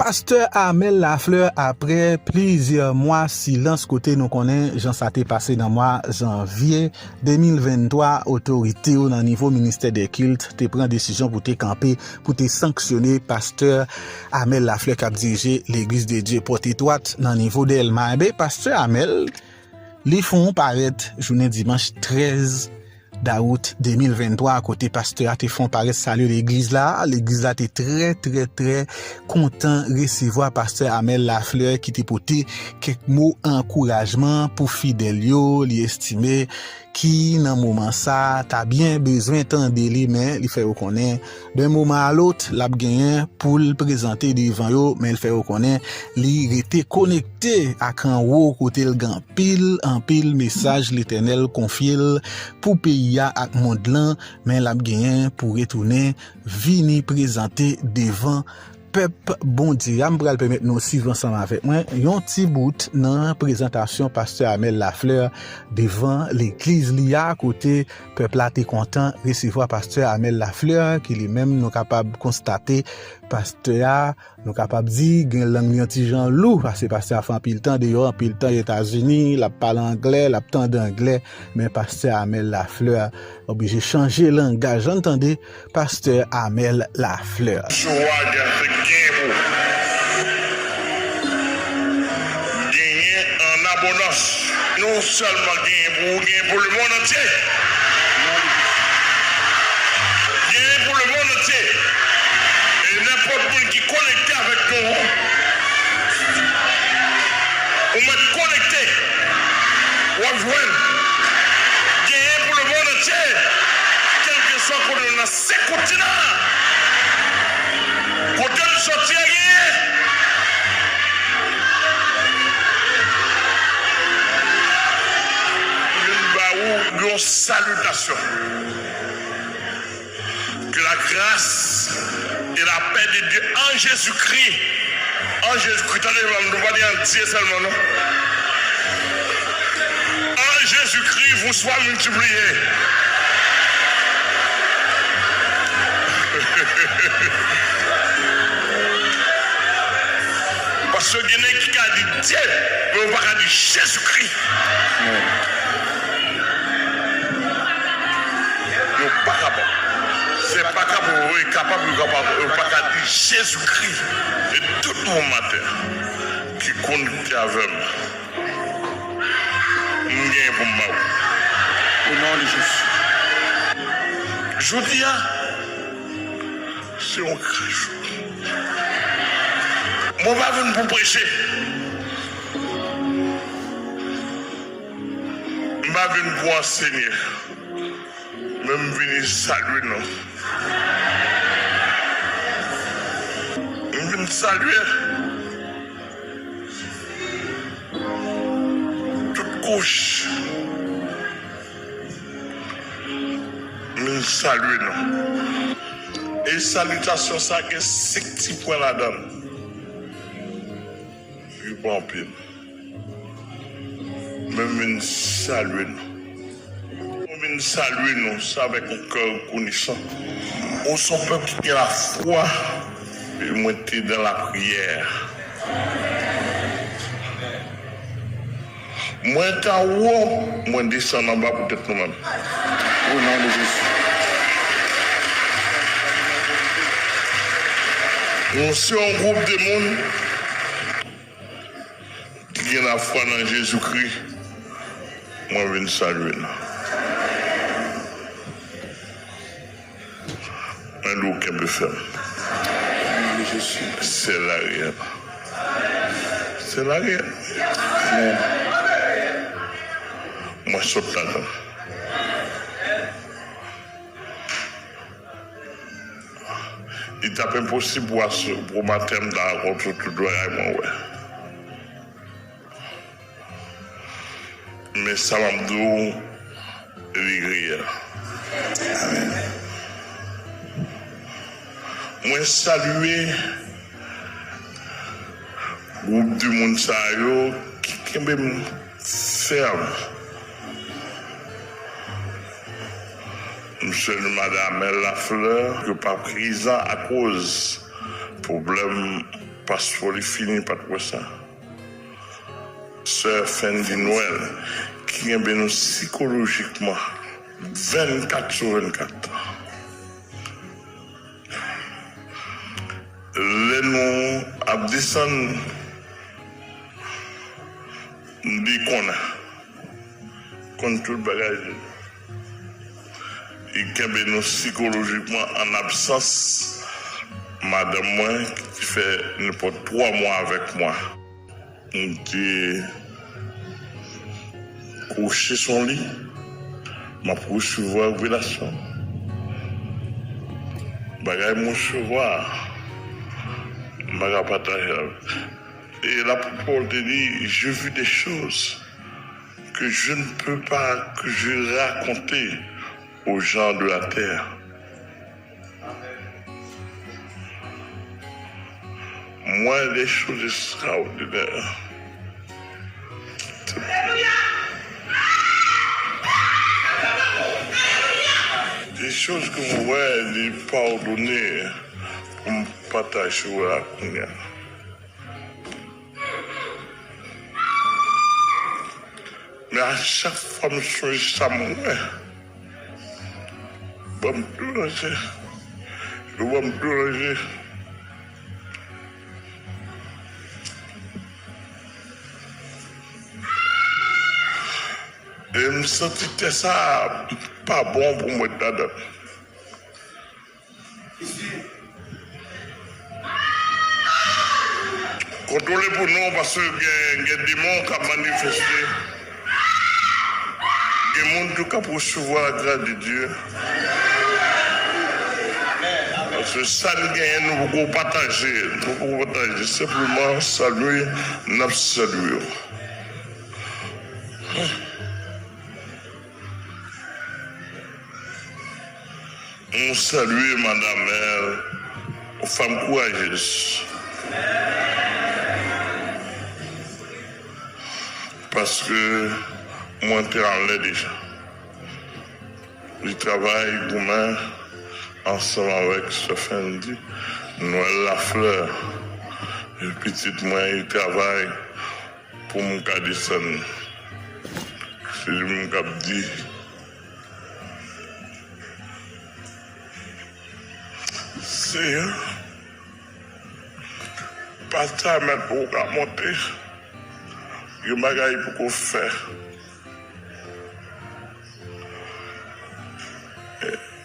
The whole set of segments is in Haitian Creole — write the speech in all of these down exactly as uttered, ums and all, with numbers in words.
Pastè Amel Lafleur, apre plizyè mwa silans, kote nou konnen jan sa te pase nan mwa janvye de mil venntwa, otorite yo nan nivo ministè dè kilt te pran desizyon pou te kanpe, pou te sanksyone pastè Amel Lafleur k ap dirije Legliz de Dye Pòt Etwat nan nivo Dèlma. Enben, pastè Amel, li fè yon parèt jounen dimanch trèz dawout de mil venntwa, kote pastè a te fè yon parèt salye legliz la. Legliz la te trè, trè, trè kontan resevwa pastè Amel Lafleur, ki te pote kèk mo ankourajman pou fidèl yo. Li estime ki nan moman sa, ta byen bezwen tande li, men li fè yo konnen, d'un moman a lòt, l ap genyen pou l prezante devan yo, men l fè yo konnen li rete konekte ak anwo, kote l gen anpil, anpil mesaj Letènèl konfye l pou peyi a ak mond lan, men l ap genyen pou retounen vini prezante devan pèp Bondye a. M pral pèmèt nou swiv ansanm avèk mwen yon ti bout nan prezantasyon pastè Amel Lafleur devan legliz li a, kote pèp la te kontan resevwa pastè Amel Lafleur, ki li menm, nou kapab konstate, pastè a, nou kapab di, gen lang li yon ti jan lou, paske pastè a fè anpil tan deyò, anpil tan Etazini, l ap pale anglè, l ap tande anglè, men pastè Amel Lafleur oblije chanje langaj. Ann tande pastè Amel Lafleur. Sou a gen, se gen pou genyen an abondans. Nou sèlman genyen pou ou, genyen pou lemonn antye. Genyen pou lemonn antye. E nenpòt moun ki konekte avèk nou, ou mèt konekte. W ap jwenn. Genyen pou lemonn antye. Kèlkeswa kote nou nan senk kontinan. Kote m soti a genyen. Mwen ba ou yon salitasyon. Que la grâce et la paix de Dieu en Jésus-Christ. En Jésus-Christ, tande, nou pa di an Dye sèlman, non. En Jésus-Christ, vous soyez multipliés. Paske gen nèg ki ka di Dye, men yo pa ka di Jezikri. Yo pa kapab. Se pa kapab, yo kapab, yo kapab, yo pa ka di Jezikri. E tout moun atè ki konekte avè m, m gen pou m ba ou. Au nom de Jésus. Jodi a, se yon gran jou. Mwen pa vin pou preche. M pa vin pou ansenye. Men m vini salye nou. M vin salye tout kouch. M vin salye nou. E salitasyon sa gen senk ti pwen ladan l. Li pa anpil. Men m vin salye nou. M vin salye nou, se avèk yon kè rekonesan. Ou se yon pèp ki gen lafwa, e mwen te nan lapriyè. Mwen t anwo, mwen desann anba poutèt nou menm. Au nom de Jésus. Nou se yon gwoup de moun ki gen lafwa nan Jezikri, mwen vin salye nou. Mwen di w kenbe fèm. Se la reyèl. Se la reyèl. Amen. Mwen sot ladan. Li t ap enposib pou, pou maten m ta rakonte w tout bagay mwen wè. Men sa m ap di w, li reyèl. Amen. Mwen salye gwoup de moun sa yo ki kenbe m fèm. M salye madan Amel Lafleur, yo pa prezan akoz pwoblèm Paspò li fini, pa t wè sa. Sè Fendi Nwèl, ki kenbe nou sikolojikman vennkat sou vennkat. Lè nou ap desann, li konnen, konn tout bagay. Li kenbe nou sikolojikman an absans madanm mwen, ki fè nenpòt twa mwa avèk mwen. M te kouche sou li, m ap resevwa revelasyon. Bagay m resevwa a, m pa ka pataje avèk. E lapot Pòl te di, j'ai vu des choses que je ne peux pas, que je raconter aux gens de la terre. M wè de choz ekstraòdinè. De choz ke m wè li padone pou m pataje w la kounye a. Men a chak fwa m sonje sa m wè, ban m ploje. Yo ban m ploje. E m santi tè sa a pa bon pou m ret ladan l. Kontwole pou nou, paske gen, gen demon k ap manifeste. Gen moun tou k ap resevwa la gras de Dye. Paske sa n genyen, nou poko pataje. Nou poko pataje. Senpleman, salye, n ap salye w. Nou salye Madan Mèl, yon fanm kourajez. Paske mwen te anlè deja. Li travay goumen ansanm avèk Sè Fendi, Nwèl Laflè. Pitit mwen, li travay pou m ka desann. Se li menm k ap di, Seyè, pastè Amèl poko ka monte, gen bagay li poko fè.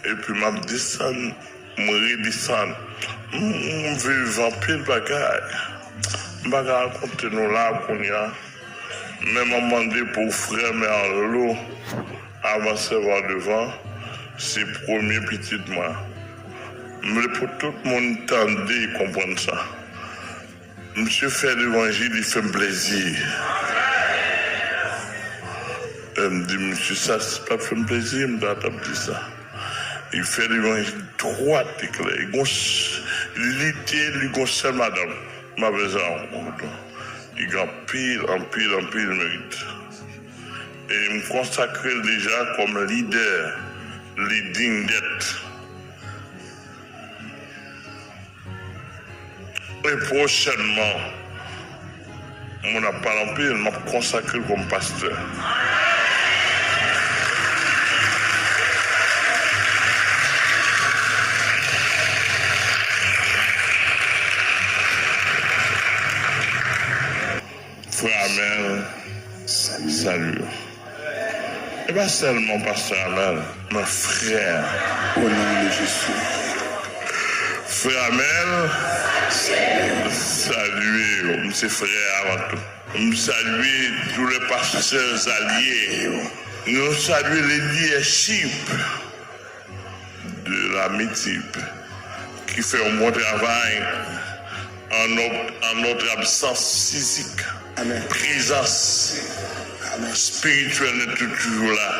Epi m ap desann, m redesann. M, m viv anpil bagay. M pa ka rakonte nou la kounye a. Men m ap mande pou frè Merlo avanse vwa devan. Se premye pitit mwen. M vle pou tout moun tande e konprann sa. Misye fè levanjil, li fè m plezi. E m di, misye, sa si pa t fè m plezi, m ta t ap di sa. Li fè levanjil dwat e klè. Li gon s-, li te, li gon sèl madanm. M ap fè sa ankò. Li gen anpil, anpil, anpil merit. E m konsakre l deja kòm lidè, li diy dèt. E pwochènman, moun ap pale anpil, m ap konsakre l kòm pastè. Frè Amèl, salye w. E pa sèlman pastè Amèl, men frè. Au nom de Jésus. Frè Amèl, salye w. M se frè avan tou. M salye tous les pasteurs alliés. Nou salye le leadership de la MITIP, ki fè yon bon travay an nòt, an nòt absans fizik. Amèn. Prezans espirityèl nou toujou la.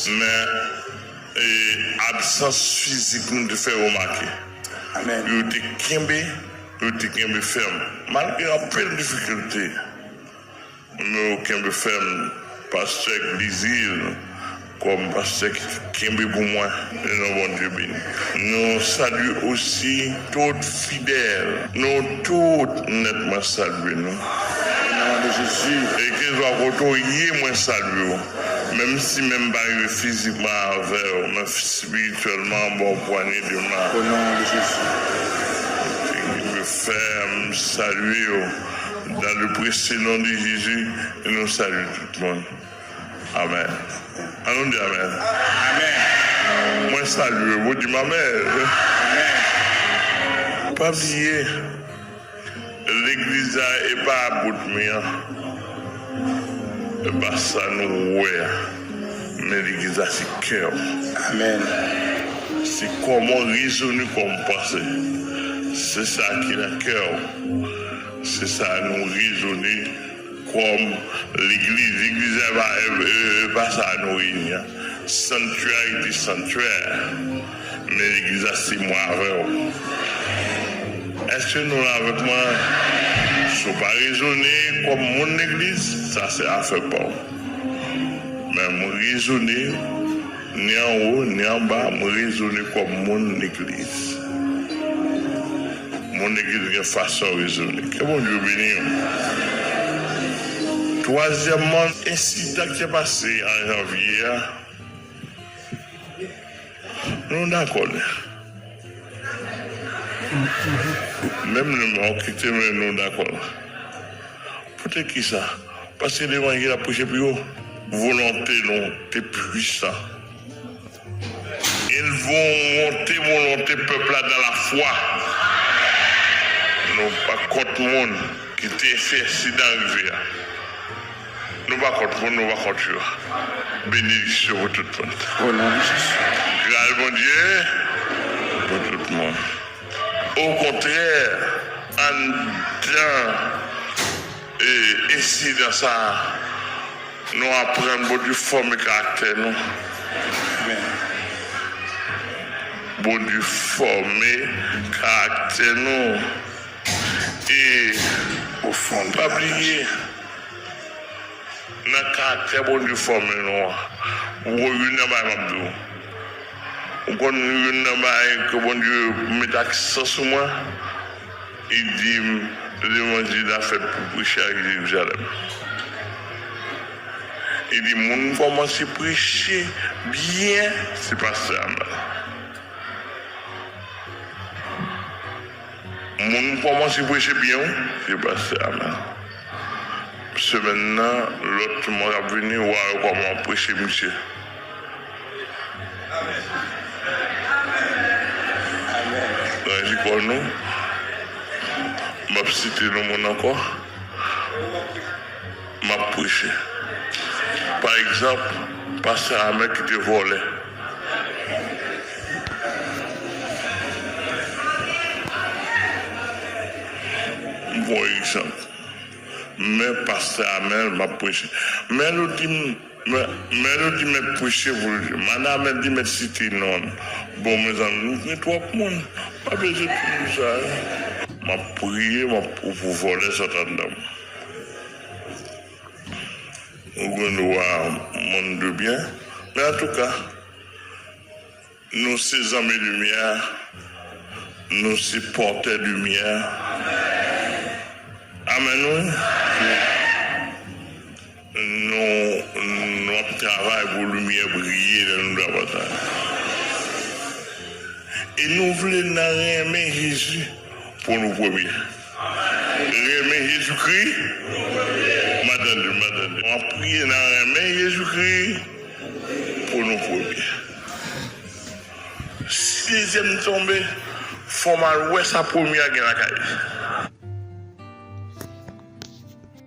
Men, e, absans fizik nou te fè remake. Amèn. Yo te kenbe, yo te kenbe fèm. Malgre anpil difikilte, men yo kenbe fèm. Pastè Glizil, Kòm pastè ki kenbe pou mwen, le non Bondye beni. Nou salye osi tout fidèl. Nou tout nèt mwen salye nou. O non de Jezi. E kezwa kote w ye, mwen salye w. Menm si menm pa rive fizikman avè w, men espirityèlman, bon pwanye de men. O non de Jezi. Ke Bondye fè m salye w. Dans le précieux nom de Jésus, nou salye tout moun. Amèn. An nou di amèn. Amèn. Mwen salye w, di m amèn. Amèn. Pa bliye, legliz la e pa bout mi an. E pa sa nou wè a. Men legliz la se kè w. Amèn. Se kòman w rezone, kòman w panse. Se sa ki nan kè w. Se sa nou rezone. Kòm legliz, legliz la pa, e, e, e pa sa nou reyini an. Sanctuary to sanctuary. Men legliz la se mwen avè w. Èske nou la avèk mwen? Si w pa rezone kòm moun legliz, sa se afè pa w. Men mwen rezone, ni anwo, ni anba, mwen rezone kòm moun legliz. Moun legliz gen fason rezone. Ke Bondye beni w. Twazyèmman, ensidan ki te pase an janvye a, nou dakò li. Menm nou pa kite, men nou dakò. Poutèt kisa? Paske levanjil ap preche pi wo. Volonte nou te pwisan. E l monte volonte pèp la dans la foi. Nou pa kont moun ki te fè ensidan rive a. Nou pa kont moun, nou pa kont yo. Benediksyon pou tout moun. O non de Jezi. Gras Bondye pou tout moun. Okontrè, anndan, e, ensidan sa a, nou aprann Bondye fòme karaktè nou. Amèn. Bondye fòme karaktè nou. E pa bliye, nan karaktè Bondye fòme nou an, ou konn youn nan bagay m ap di w. Ou konn youn nan bagay ke Bondye mete aksan sou mwen? Li di m, levanjil la fèt pou preche a Jerizalèm. Li di, moun kòmanse preche byen, se pastè Amèl. Moun kòmanse preche byen, wi, se pastè Amèl. Semèn nan, lòt moun k ap vini, w a wè kòman w preche misye. Nan jikò nou, m ap site non moun ankò. M ap preche. Pa egzanp, pastè Amèl ki te vòlè. M pran egzanp. Men pastè Amèl, m ap preche. Men nou di m, men, men nou di mèt preche pou li. Madanm Amèl di mèt site non l. Bon, mezanmi, nou gen twòp moun. Pa bezwen toujou sa, wi. M ap priye, m ap pou, pou vòlè sot anndan m. Ou gen dwa moun de byen. Men antouka, nou se zanmi limyè, nou se pòtè limyè. Amèn, wi. Nou, nou ap travay pou limyè briye lè nou travay. E nou vle nan renmen Jezi pou nou premye. Renmen Jezikri. M a tande, m a tande. Mwen priye nan renmen Jezikri pou nou premye. Si dezyèm tonbe, fò m al wè sa premye a gen lakay li.